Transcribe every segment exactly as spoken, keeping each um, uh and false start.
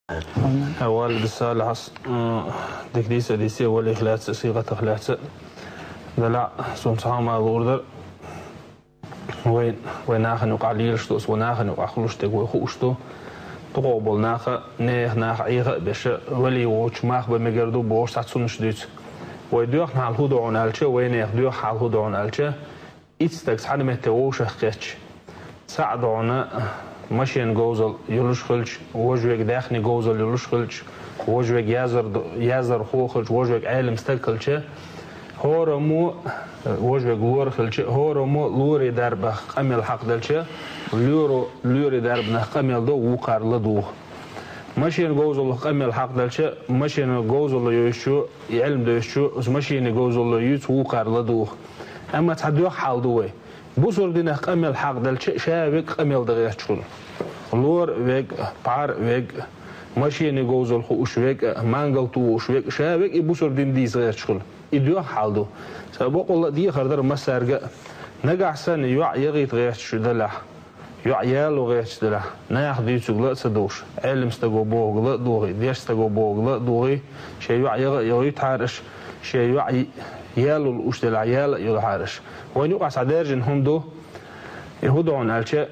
Ва Ӏалайкум салам. Э, дика дийца, дийца, валих лаьца, сигатах лаьца. Далла, сунца хьама лур дар. Вай, вай нахана юкъахь лелаш ду, ас вай нахана юкъахь хуьлуш дерг вай хууш ду. ДукхагӀа болу наха, нехан наха Ӏеха а беша, вали воцуш мах бан мегар ду бохуш цхьа цуннаш дуьйцу. Вай доьхна хьал хӀун ду хьуна аьлча, вай нехан доьхна хьал хӀун ду хьуна аьлча, итт стаг цхьана метте вовшах кхетча, цхьаъ ду хьуна машенан говзалла йолуш хилча, вожа вега даьхни говзалла йолуш хилча, вожа вега яздар ду-, яздархо хилча, вожа вега Ӏелам стаг хилча, хӀораммо, вожа вега лора хилча, хӀораммо лорий дарбах къамел хьакъ делча, лоро лорий дарбанах къамел до вукхар ладугӀу. Машенан говзаллах къамел хьакъ делча, машенан говзалла йоьшучу, и Ӏилма доьшучу, оцу машенан говзалла юьйцу вукхар ладугӀу. Амма цхьа доьхна хьал ду вай. Бусурба динах къамел хьакъ делча, ша вега къамел дан гӀерташ хуьлу. Лора вега, пхьара вега, машенан говзалла хууш вега, мангал тухуш вега, ша вега и бусурба дин дийца гӀерташ хуьлу. И доьхна хьал ду. Сан бакъалла а дехар дара массаьрга а. Нагахь санна йоӀ ягӀийта гӀерташ шу далахь, йоӀ яло гӀерташ далахь, наха дуьйцург ла а ца духуш, Ӏелам стаго бохург ла а дохий, дешна стаго бохург ла а дохий, шен йоӀ ягӀа а ягӀуьйту хьара аша, шен йоӀ яло лууш делахь, яла а йолу хьара аша. Вайна юкъахь цхьа даьржина хӀума ду, и хӀун ду хьуна аьлча,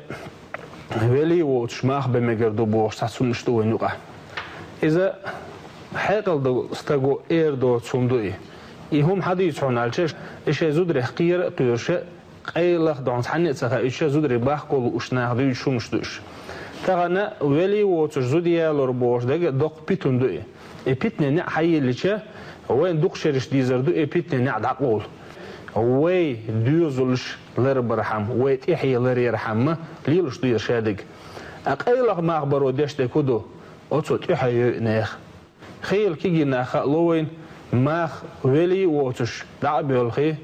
вали воцуш мах бан мегар ду бохуш цхьа цуннаш ду вайна юкъахь. Иза хьекъал долу стаго эр доцу хӀума ду и. И хӀума хьан дийца хьуна аьлча, и шайн зударех кхера а кхоьруша, къайлаха дохьна цхьанне а ца хаийтуша, зударий бахко лууш наха дуьйцуш хӀумаш ду уьш. Тахана вали воцуш зуда ялор бохуш дерг а доккха питана ду и. И питане неӀ хьайиллича, вайна дукха шераш дийзар ду и питане неӀ дӀакъовла. Вай доьзалш ларбархьама, вай тӀаьхье ларъярхьама лелаш ду иза шадерг. Ткъа къайлаха мах баро деш дерг хӀун ду? Оцо тӀаьхье йойу нехан. Хийла кегий нах хаало вайна, мах вали а воцуш дӀа а боьлхий,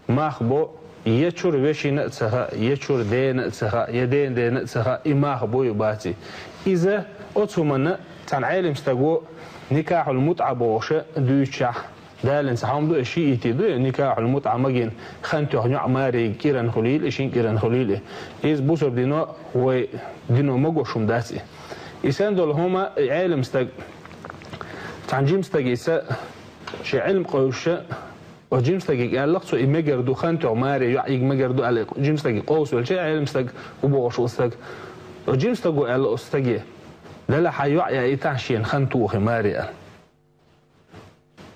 мах бо, я чуьра вешина а ца хаьа, я чуьра дена а ца хаьа, я дена дена а ца хаьа, и мах буй а баций. Иза оцу хӀуманна цхьана Ӏелам стаго никахьул мутӀа бохуша дуьйцучахь, далин ца хьомма ду, и шиитий ду, и никахьул мутӀа магийна, хан тоьхна йоӀ маре кӀиран хуьлийла, и шин кӀиран хуьлийла. Иза бусурба дино, вай дино магош хӀума дац и. И санна долу хӀума и Ӏелам стаг, цхьана жима стагица шен Ӏилма къовсуша, оцу жима стаге аьлла-кх цо, и мегар ду, хан тоьхна маре йоӀ йига мегар ду аьлла, жима стаге къовсавелча, Ӏелам стаг, хӀун бохуш волу стаг. Оцу жима стаго аьлла оцу стаге: «Далла хьан йоӀ яийтахьа шена хан тухий маре», – аьлла.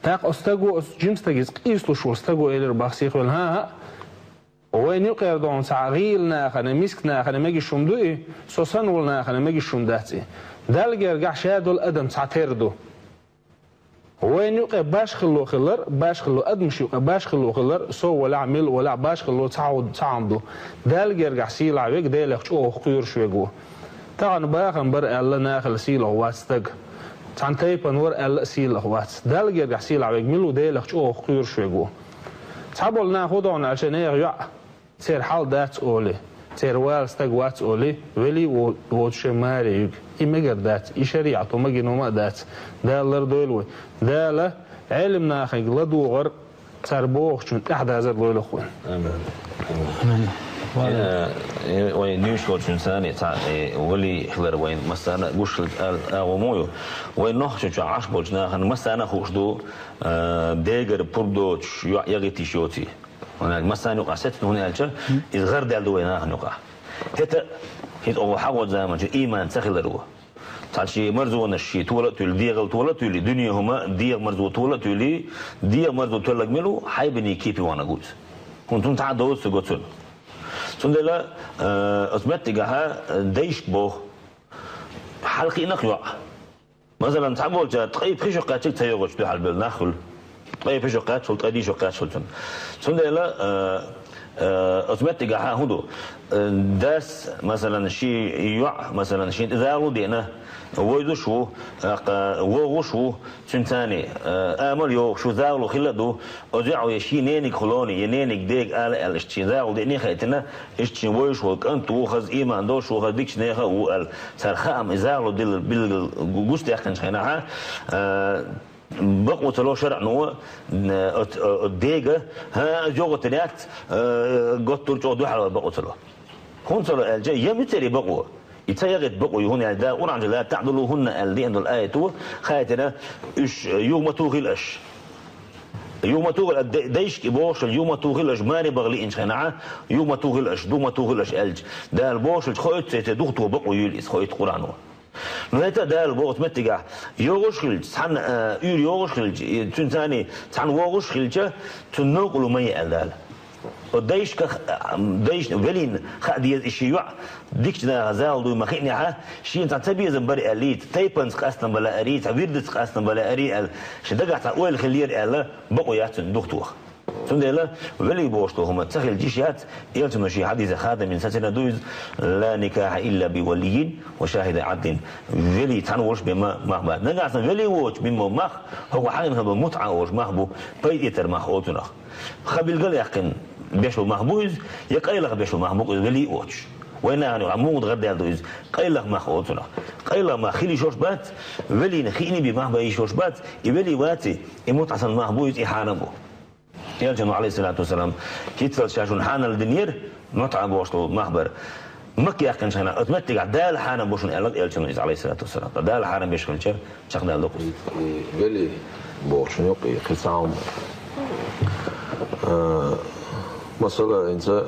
ТӀаккха оцу стаго оцу жима стаге, къийсалуш волу стаго элира бах сихвелла: «ХӀан-хӀа, вайна юкъера дохьуна цхьа гӀийла нахана, миска нахана мегаш хӀума ду и, со санна волу нахана мегаш хӀума дац и. Далла гергахь ша долу адам цхьатерра ду. Вайна юкъе башхалло хилар, башхалло, адамаш юкъе башхалло хилар, со валахь, мила валахь, башхалло цхьа хӀу-, цхьа хӀума ду. Далла гергахь сийлахь верг Делах чӀогӀа кхоьруш верг ву. Тахана бахам бара аьлла нахала сийлахь вац стаг. Цхьана тайпана вара аьлла а сийлахь вац. Далла гергахь сийлахь верг мила ву, Делах чӀогӀа кхоьруш верг ву». Цхьаболу нах хӀун ду хьуна аьлча, нехан йоӀ церан хьал дац олий, церан вала стаг вац олий, вали а во-, воцуша маре юьгу. И мегар дац, и шариӀато магийна хӀума а дац. Дала лардойла вай. Дала Ӏелам нахе ладогӀар, цара бохучунна тӀаьхьадазар лойла вайна. Амин. Амин. Э, э, вай дуьйцуш волчунна санна цхьа, э, вали хилар вайна массарна а гуш хилча аьлла агӀо ма ю. Вай нохчочохь Ӏаш болчу нахана массарна а хууш ду, э, дегара пурба доцуш йоӀ ягӀийтиш йоций. ХӀунда аьлча массарна юкъахь сецна, хӀунда аьлча иза гӀарадаьлла ду вай нахана юкъахь. ХӀета, хӀета оха хьагӀо заманчу иман ца хилар ву. Цхьа шен марзонаш шен тола а туьллий, дегӀал тола а туьллий, дуьне хӀума, дегӀан марзо тола а туьллий, дегӀан марзо тоьлларг мила ву, хьайбанийн кепе ваханарг ву иза. ХӀунда цунна цхьа а доцург го цунна. Цундела, э, оцу меттигахьа, э, дайшка боху: «Хьала кхиъна-кх йоӀ». Масалан, цхьаболчара ткъе пхи шо кхаьччиг ца йогӀучу дуьхьал бевлла нах хуьлу. Ткъе пхи шо кхаьччахула, ткъе диъ шо кхаьччахула цунна. Цундела, э, э, оцу меттигахьа хӀун ду? Э, дас, масалан, шен йоӀ, масалан, шен тӀе загӀало деана, вевзаш ву, тӀаккха вогӀуш ву, цуьнан царний, э, амал йогӀуш ву, загӀало хилла а ду, оцу йоӀа я шен нениг хуьлоний, я нениг дега ала аьлла, иштта шен загӀало деаний хаийтина, иштта шен вевзаш волу кӀант ву, хаза иман долуш ву, хаза дикачу нехан а ву аьлла, цара хаам, и загӀало дилла билггал гу-, гучудаьккхинчу хенахьа, э, бакъо ца ло шарӀано, э, оцу, э, оцу дега, хӀа, иза йогӀуьйтур яц, э, готтур чӀогӀа дуьхьал вала бакъо ца ло. ХӀунда ца ло аьлча, я муьцаре бакъо, И ца яхийта бакъо ю, хӀунда аьлча Дала Къуръан чу: «لا تعضلوهن» аьлла, деана долу аят ду, хаийтина, уьш юха ма тухийла аша. Юха ма тухийла, де-, дайшка и бохуш, юха ма тухийла аша, маре баха лиъначу хенахь, юха ма тухийла аша, духа ма тухийла аша аьлча, Дала бохуш хилча, хоуьйту цеций, духа тоха бакъо юйла иза, хоуьйту Къуръано. Ну, хӀета Дала боху цу меттигехь, йогӀуш хилча, цхьана, а, уьйр йогӀуш хилча, и цуьнан царний цхьана вогӀуш хилча, цуьнан новкъарло ма е аьлла Дала. Оцу дайшка, а, дайшна велийна хаа деза и шен йоӀ, дикачу наха зал дуй ма хиънехьа, шена цхьа ца безам бара аьллий, тайпанца къастам бала арий, цхьа вирдаца къастам бала арий аьлла, шен дагахь цхьа ойла хиллера аьлла, бакъо яц цуьнан духа тоха. Цундела велий бохуш долу хӀума ца хилча йиш яц, элчано шен хьадисехь хадамин сацина ду иза: «لا نكاح إلا بولي وشاهدي عدل». Велий цхьаьна волуш бен ма-, мах бац. Нагахь санна велий воцуш бина болу мах, хӀокхо хьаьгна хилла болу мутӀа олуш мах бу, пайда эцар мах олу цунах. Хан билгал а яьккхина беш болу мах бу иза, я къайлаха беш болу мах бу иза велий а воцуш. Вайн нахана юкъахь муха гӀар даьлла ду иза, къайлаха мах олу цунах. Къайлаха мах хила йиш йолуш бац, велийна хиъна бен мах бан йиш йолуш бац, и велий ваций, и мутӀа санна мах бу иза, и хьарам бу. Элчано, алейхиссалату вассалам, хӀинццалц ша шуна хьанал динера, мутӀа бохуш долу мах бар. Макка яьккхинчу хенахь, оцу меттигахь Дала хьанал бу шуна аьлла Элчано иза, алейхиссалату вассалам. Дала хьанал беш хилча, чекхдала ду-кх иза. И вели бохучун юкъа, и кхин цхьа хӀума. А, масала, хӀинца,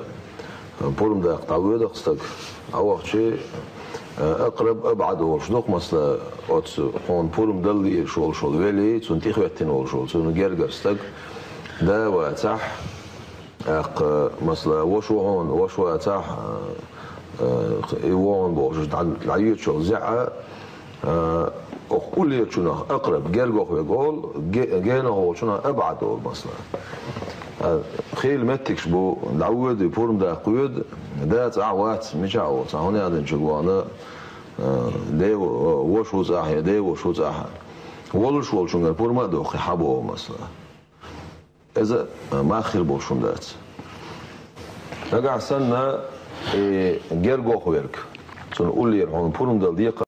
Пурам даккха дӀавоьдах стаг. Ӏа вахчи, э, акъраб, абӀад волуш ду-кх, масала, оцу хьуна пурам дала лиъаш волуш волу велий, цунна тӀехӀоьттина волуш волу, цунна гергара стаг, да вацахь, тӀаккха, масала, ваша ву хьуна, ваша вацахь, э, э, и ву хьуна бохуш, дӀа-, дӀайоьдуш йолу зӀе а, А, оха уллерачунах акъраб, гергох верг олу, ге-, генах волчунах абӀад олу, масала. А, хийла меттигаш бу, дӀавоьду, пурам даккха воьду, да цӀахь а вац, мичахь а волу, цхьа хӀун яздинчуьра вахана, а, ден во-, ваша ву цӀахь я ден ваша ву цӀахь. Волуш волчуьнгара пурам а доккхий хьан боху, масала. Иза, а, мах хир болуш хӀума дац. Нагахь санна, и гергох верг, цунна уллера хьуна пурам дала декхар